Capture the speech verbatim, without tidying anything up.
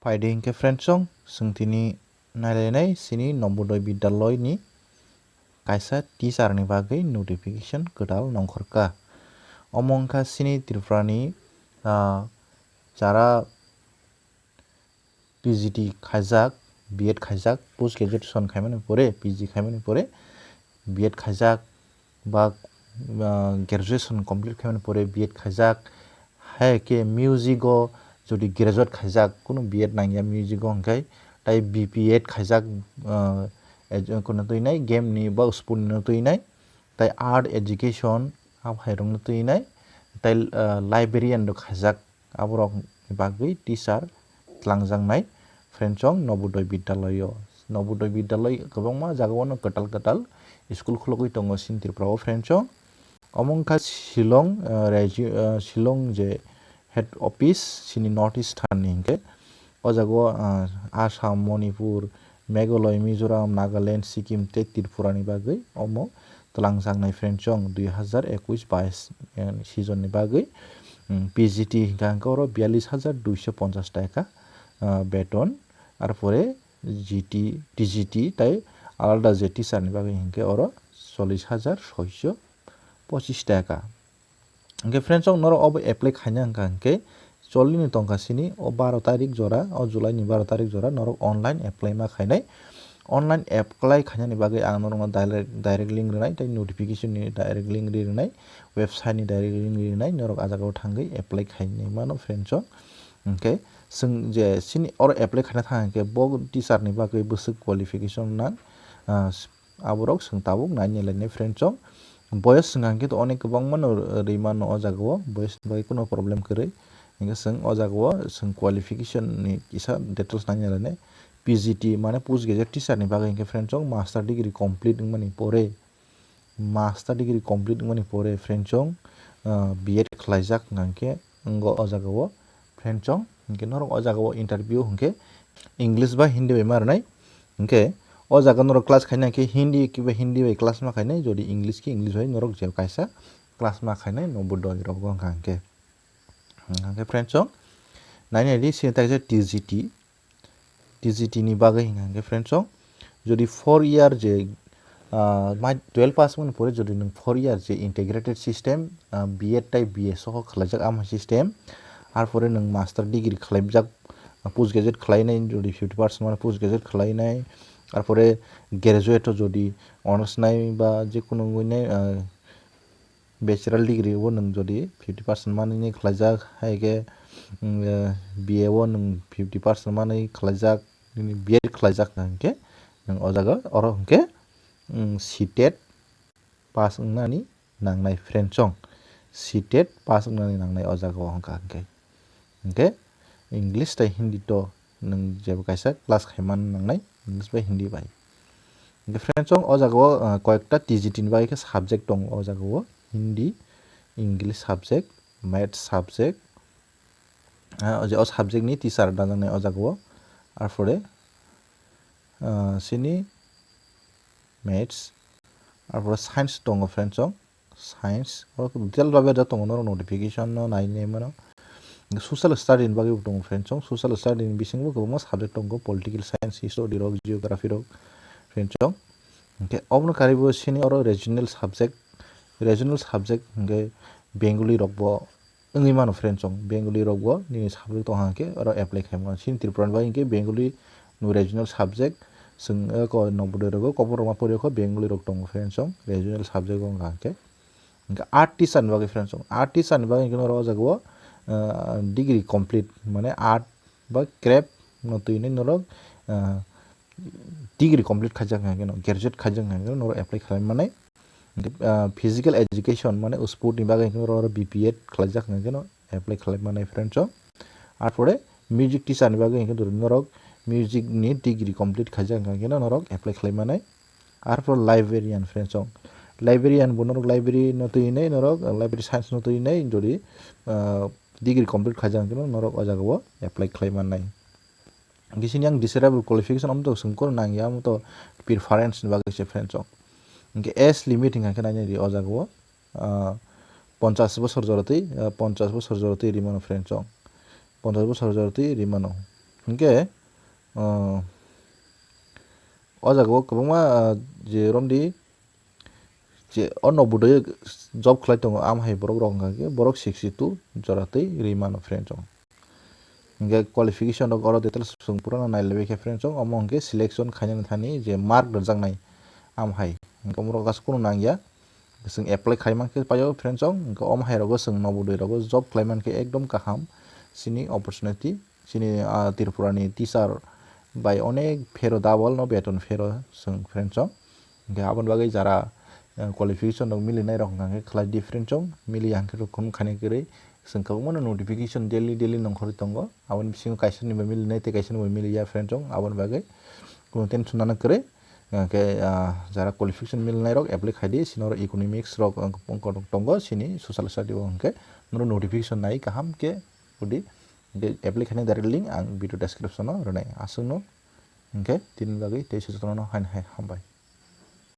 Phaidi hinkhe friendsong, chwng tini nailainai chini Nobodoi Bidyaloini kaisa teacher ni bagwi notification kwtal nongkhorkha. Omo wngkha chini Tripura ni, ah, jara P G T khaijak, B Ed khaijak, post graduation khaimani pore, P G khaimani pore, B Ed khaijak, ba, ah, graduation complete khaimani pore B Ed khaijak, hai khe music o jodi graduate khaijak, kunu B Ed nangya music o hwnkhe, tai B P Ed khaijak, ah, ej-, kuno twi nai, game ni ba sport ni no twi nai, tai art education, abo hai rok no twi nai, tai, ah, librarian rok khaijak, aborok ni bagwi teacher tlangjaknai friendsong Nobodoi Bidyaloyo. Nobodoi Bidyaloi kwbangma jagao no kwtal kwtal school khulogwi tongo chini Tripura o friendsong. Omo wngkha Shillong, ah, regi-, ah, Shillong je head office chini North Eastern ni hinkhe. O jagao, ah, Assam, Manipur, Meghalaya, Mizoram, Nagaland, Sikkim tei Tripura ni bagwi omo twlangjaknai friendsong dui hazar ekush bais, eh, season ni bagwi, mm, P G T hinkha hinkhe oro biyallis hajar duiso ponchas taka, ah, beton, arpore G T, T G T tai alada je teacher ni bagwi hinkhe oro chollish hajar soiso pochis taka. Hinkhe friendsong norok obo apply khaina wngkha hinkhe cholini tongkha sini o baro tarik jora, o July ni baro tarik jora norok online apply ma khainai. Online apply khainani bagwi ang norokno direct, direct link rwnai tei notification ni direct link ri rwnai, website ni direct link ri rwnai, norok ah jagao thangwi apply khainai mano friendsong. Hinkhe chwng je sini oro apply khaina thang hinkhe bo teacher ni bagwi bwswk qualification nang, ah, aborok chwng tabuk nai nai lainai friendsong. Boyos wngkha hinkhe to onek kwbangma no rwi mano o jagao, boyos ni bagwi kuno problem kwrwi. Hinkhe chwng o jagao chwng qualification ni kisa details nai nai lainai. P G T mane post graduate teacher ni bagwi hinkhe friendsong master degree complete wngmani pore, master degree complete wngmani pore friendsong, ah, B Ed khlaijak wngkha hinkhe wngkha o jagao friendsong. Hinkhe norok o jagao interview hinkhe English ba Hindi bai ma rwnai. Hinkhe o jaga norok class khaina hinkhe Hindi kiba Hindi bai class ma khainai, jodi English khe English bai norok je kaisa class ma khainai Nobodoi rogo wngkha hinkhe. Hinkhe friendsong, nai nai di sini takjak T G T, T G T ni bagwi hinkha hinkhe friendsong, jodi four year je, ah, mai twelve pass wngmani pore jodi nwng four year je integrated system, ah, B Ed tai B A soho khwlaijak ama system, arpore nwng master degree khwlaijak, ah, post graduate khwlainai jodi fifty percent mano post graduate khwlainai, arpore graduate o jodi honours nai ba jekunu wngwi nai, ah, bachelor degree o nwng jodi fifty percent manwi khlaijak, hai khe, mm, eh, B A o nwng fifty percent manwi khlaijak, nini B Ed khlaijak hwnkhe, nwng o jaga oro hwnkhe, mm, C tet pass wngnani nangnai friendsong. C tet pass wngnani nangnai o jaga o hwnkha hwnkhe. Hinkhe English tei Hindi to nwng jeba kaisa class khaimani nangnai, English bai Hindi bai. Hinkhe friendsong o jaga o, ah, koyekta T G T ni bagwi khe subject tongo o jaga o, Hindi, English subject, Maths subject, ah, o je o subject ni teacher dajaknai o jaga o, arpore, ah, sini Maths, arpore Science tongo friendsong. Science, o detail ba berjak tongo norok notification no nai nai mano. Social study ni bagwi bo tongo friendsong, social study ni bisingo kwbangma subject tongo, political science, history rok, geography rok friendsong. Hinkhe obono karwi bo sini oro regional subject, regional subject hinkhe Bengali rok bo wngwi mano friendsong, Bengali rok bo nini subject tong hwnkhe oro apply khai mano. Sini Tripura ni bagwi hinkhe Bengali no regional subject, chwng, eh, ko Nobodoi rogo Kokborok ma pori kho Bengali rok tongo friendsong, regional subject wngkha hinkhe. Hinkhe art teacher ni bagwi friendsong, art teacher ni bagwi hinkhe norok o jaga o, eh, degree complete mane art ba craft no twi nai norok, eh, degree complete khaijak hinkhe no, graduate khaijak hinkhe norok apply khlai manai. Hinkhe, ah, physical education mane sport ni bagwi hinkhe norok B P Ed khlaijak hinkhe no apply khlai manai friendsong. Arpore music teacher ni bagwi hinkhe norok music ni degree complete khaijak hinkhe no norok apply khlai manai. Arpore librarian friendsong, librarian bo norok library no twi nai norok, ah, library science no twi nai jodi, ah, degree complete khaijak hinkhe no norok o jaga o apply khlai manai. Hinkhe sini ang desirable qualification omo to chwng koro nangya, omo to preference ni bagwi se friendsong. Hinkhe age limit hinkha khe nainai di o jaga o, ah, ponchash bosor jora twi, ah, ponchash bosor jora twi rimano friendsong. Ponchash bosor jora twi rimano. Hinkhe, uh, o jaga o kwbangma, uh, je romdi je o Nobudoi job khlai tongo, am hai borok rok hwnkha khe borok sixty two jora twi rwi mano friends rok. Hinkhe qualification rok oro details chwng purano nailaibai khe friends rok, omo hinkhe selection khainani thani je mark rwjaknai am hai, hinkhe omorok aswk kunu nangya, chwng apply khai mankhe paio friends rok, hinkhe omo hai rogo chwng Nobudoi rogo job khlai mankhe ekdom kaham chini opportunity. Chini, ah, Tripura ni teacher bai onek phero double no beton phero chwng friends rok. Hinkhe aboni bagwi jara, eh, qualification rok milinai rok hwnkha khe khlai di friends rok, miliya hinkhe rok khum khainai kwrwi chwng kwbangma no notification daily daily nongkhorwi tongo. Aboni bisingo kaisa ni bai milinai tei kaisa ni bai miliya friends rok, aboni bagwi kunu tension nana kwrwi. Hinkhe, ah, jara qualification milinai rok apply khai di, chini oro economics rok, ah, tongo chini social study o, hinkhe norok notification nai kaham khe hudi. Hinkhe apply khaina direct link ang video description o rwnai. Aswkno hinkhe tini bagwi tei se jotono haino hai hambai.